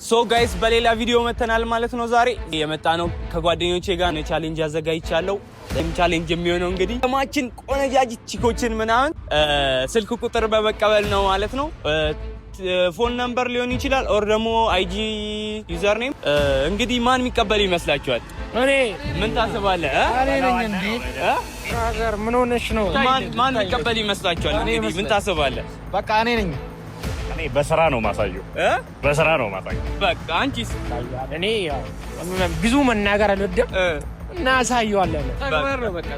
So guys፣ በሌላ ቪዲዮ መተናል ማለት ነው። ዛሬ የመጣነው ከጓደኞቼ ጋር ነው። Challenge አዘጋጅቻለሁ። Challenge የሚሆነው እንግዲህ ከተማችን ቆነጃጅት chick ኦችን ምናምን ስልክ ቁጥር በመቀበል ነው ማለት ነው። Phone number ሊሆን ይችላል or ደግሞ IG username። እንግዲህ ማን የሚቀበል ይመስላችኋል? እኔ። ምን ታስባለህ? እኔ ነኝ እንዴ? እ? Brother፣ ምን ሆነሽ ነው? ማን የሚቀበል ይመስላችኋል? እንግዲህ ምን ታስባለህ? በቃ እኔ ነኝ። እኔ በስራ ነው ማሳየው። እ? በስራ ነው ማሳየው። በቃ አንቺስ? እኔ ያው ብዙ መናገር አልወድም እና አሳየዋለሁ። ተግባር ነው፣ በቃ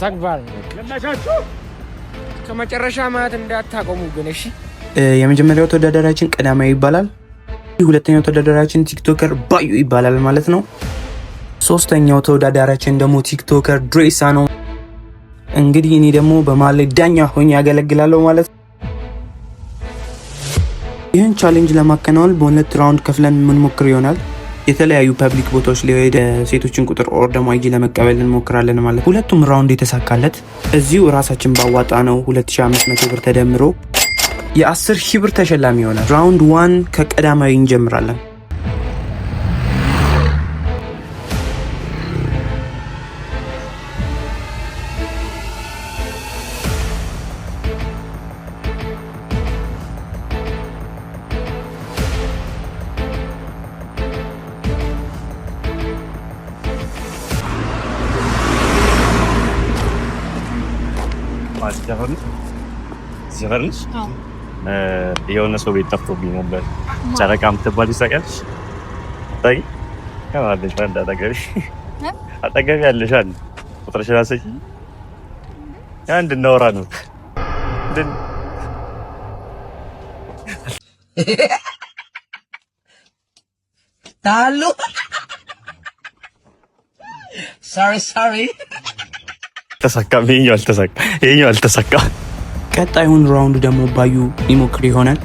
ተግባር ነው። ከመጨረሻ ማለት እንዳታቆሙ ግን፣ እሺ። የመጀመሪያው ተወዳዳሪያችን ቀዳማዊ ይባላል። ሁለተኛው ተወዳዳሪያችን TikToker ባዩ ይባላል ማለት ነው። ሶስተኛው ተወዳዳሪያችን ደግሞ TikToker ድሬሳ ነው። እንግዲህ እኔ ደግሞ በመሀል ላይ ዳኛ ሆኜ ያገለግላለሁ ማለት ነው። ይህን challenge ለማከናወን በሁለት round ከፍለን የምንሞክር ይሆናል። የተለያዩ public ቦታዎች ላይ ሄደን ሴቶችን ቁጥር or ደግሞ IG ለመቀበል እንሞክራለን ማለት ነው። ሁለቱም round የተሳካለት እዚሁ ራሳችን ባዋጣነው 2500 ብር ተደምሮ የ10,000 ብር ተሸላሚ ይሆናል። Round one ከቀዳማዊ እንጀምራለን። ዘፈርንሽ የሆነ ሰው ቤት ጠፍቶብኝ ነበር። ጨረቃ የምትባል ይሳቃልሽ ታይ ከማለሽ አንድ አጠገቢ አጠገቢ ያለሽ አንድ ቁጥርሽን አሰጪኝ። አንድ እናወራ ነው። ታሉ፣ sorry, sorry. ተሳካም። ይኸኛው አልተሳካ፣ ይኸኛው አልተሳካ። ቀጣዩን round ደግሞ ባዩ ይሞክር ይሆናል።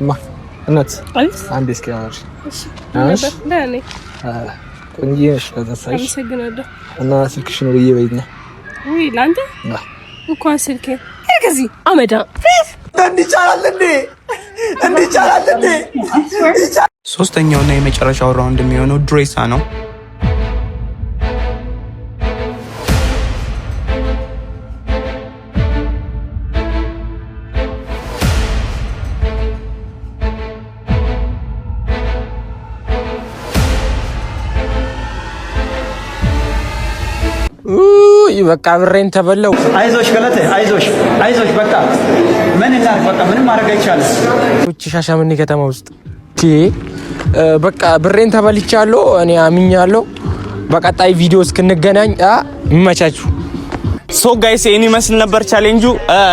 ማ እናት፣ አንዴ እስኪ አወሪ። ቆንጆ ነሽ ለተሳሽ። አመሰግናለሁ። እና ስልክሽን ወርዬ በይኛ። ውይ፣ ለአንተ እንኳን ስልኬ ከዚህ አመዳ። እንዲቻላል እንዴ? እንዲቻላል እንዴ? ሶስተኛውና የመጨረሻው round የሚሆነው ድሬሳ ነው። ውይ፣ በቃ ብሬን ተበለው። አይዞሽ ገለቴ፣ አይዞሽ፣ አይዞሽ። በቃ ምን እናድርግ? በቃ ምንም ማድረግ አይቻልም። ውጭ ሻሸመኔ ከተማ ውስጥ በቃ ብሬን ተበልቻለሁ። እኔ አምኛለሁ። በቀጣይ ቪዲዮ እስክንገናኝ ይመቻችሁ። So guys፣ ይሄን ይመስል ነበር ቻሌንጁ።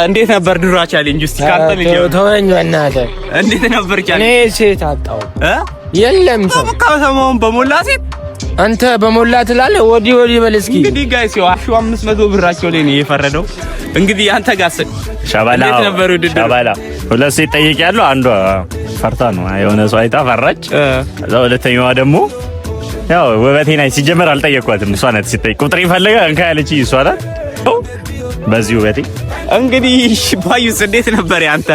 እንዴት ነበር ድራ ቻሌንጁ? እስቲ ካንተ ልጀምር። ተወኝ በእናትህ። እንዴት ነበር እኔ ቻሌንጁ? ሴት አጣሁ። እ? የለም ሰው። በቃ ሰሞኑን በሞላ ሴት። አንተ በሞላ ትላለህ። ወዲህ ወዲህ በል እስኪ። እንግዲህ guys፣ ያው 500 ብራቸው ላይ ነው የፈረደው። እንግዲህ አንተ ጋር ሸበላ። እንዴት ነበር ውድድሩ? ሸበላ። ሁለት ሴት ጠይቄያለሁ። አንዷ ፈርታ ነው፣ የሆነ ሰው አይታ ፈራች። ከዛ ሁለተኛዋ ደግሞ ያው ውበቴን አይ ሲጀመር አልጠየኳትም። እሷ ናት ሲጠይቅ ቁጥሬን ፈልጋ እንካ ያለችኝ እሷ ናት። በዚህ ውበቴ። እንግዲህ ባዩስ እንዴት ነበር ያንተ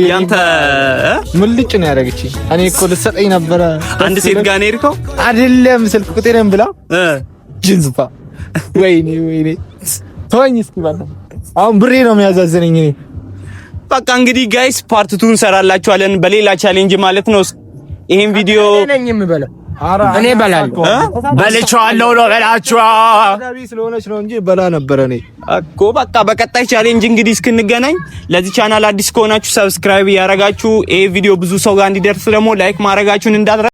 ያንተ ሙልጭ ነው ያደረገችኝ። እኔ እኮ ልትሰጠኝ ነበረ። አንድ ሴት ጋር ነው የሄድከው? አይደለም፣ ስልክ ቁጥሬን ብላ ጅንዝፋ። ወይኔ ወይኔ፣ ተወኝ እስኪ ባላ። አሁን ብሬ ነው የሚያዛዝነኝ እኔ። በቃ እንግዲህ guys፣ part two እንሰራላችኋለን በሌላ challenge ማለት ነው። ይሄን ቪዲዮ እኔ ነኝ የምበላው። እኔ እበላለሁ። በልቼዋለሁ ነው በላችኋ። ስለሆነች ነው እንጂ በላ ነበረ እኔ። እኮ በቃ በቀጣይ challenge እንግዲህ እስክንገናኝ ለዚህ ቻናል አዲስ ከሆናችሁ subscribe እያደረጋችሁ ይሄ ቪዲዮ ብዙ ሰው ጋር እንዲደርስ ደግሞ like ማድረጋችሁን እንዳትረሱ።